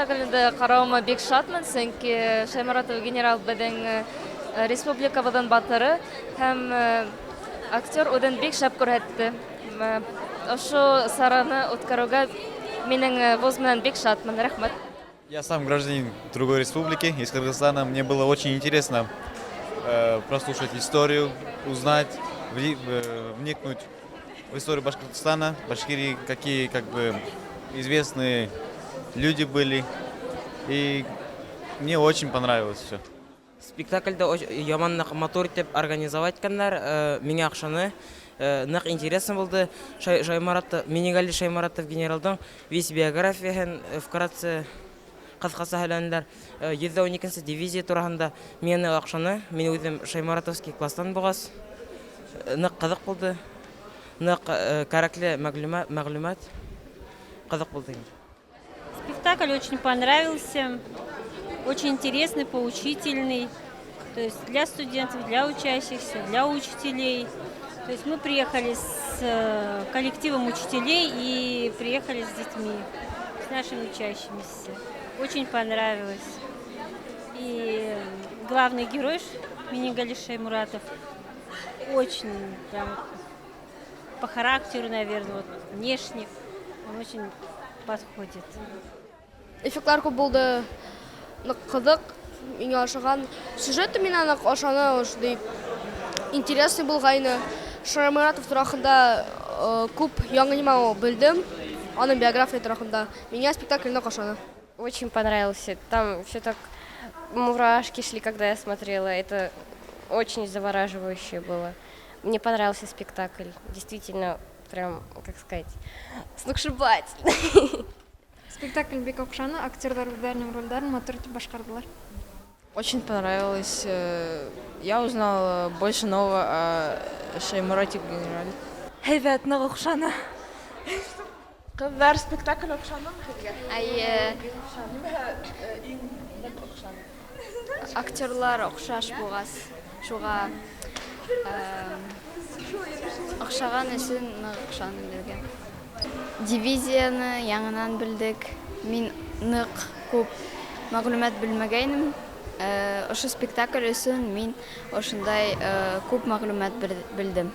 Спектакльде ҡарауыма бик шатмын, сөнки Шайморатов генерал беҙҙең республикабыҙҙың батыры, һәм актер үҙен бик шәп күрһәтте. Ошо сараны үткәреүгә минең вуз менән бик шатмын, рәхмәт. Я сам гражданин другой республики, из Кыргызстана. Мне было очень интересно прослушать историю, узнать, вникнуть в историю Башкортостана, Башкирии, какие, как бы, известные люди были. И мне очень понравилось все. Спектакльде яман ныҡ матур итеп организовать иткәндәр, миңә оҡшаны, ныҡ интересно булды. Шайморатов, Минигали Шайморатов генералдың весь биографияһын вкратце, ҡыҫҡаса һөйләнеләр. 112-нсе дивизия тураһында миңә оҡшаны. Мин үҙем Шайморатовский класстан булғас, ныҡ ҡыҙыҡ булды. Ныҡ кәрәкле мәғлүмәт ҡыҙыҡ булды. Спектакль очень понравился, очень интересный, поучительный. То есть для студентов, для учащихся, для учителей. То есть мы приехали с коллективом учителей и приехали с детьми, с нашими учащимися. Очень понравилось. И главный герой Минигали Шаймуратов очень прям по характеру, наверное, вот, внешне он очень подходит. Эффектлар күп булды, ныҡ ҡыҙыҡ, миңә ошаған. Сюжеты миңә ныҡ ошаны, ошондай интересный булғайны. Шайморатов тураһында күп яңы нимә белдем, аның биография тураһында. Миңә спектакль ныҡ ошаны. Очень понравился. Там все так, мурашки шли, когда я смотрела. Это очень завораживающе было. Мне понравился спектакль. Действительно, прям, как сказать, сногсшибательный. Спектакль бик оҡшаны, актерҙар үҙҙәренең ролдәрен матур итеп башҡарҙылар. Очень понравилось. Я узнала больше нового о Шаймурате генерале. Һәйбәт, ныҡ оҡшаны. Ҡыҙҙар, спектакль оҡшанымы һеҙгә? Эйе. Нимәһе иң ныҡ оҡшаны? Актерлар оҡшаш булғас, шуға оҡшаған өсөн ныҡ оҡшаны беҙгә. Дивизияны яңынан белдек. Мин ныҡ күп мәғлүмәт белмәгәйнем. Ошо спектакль өсөн мин ошондай күп мәғлүмәт белдем.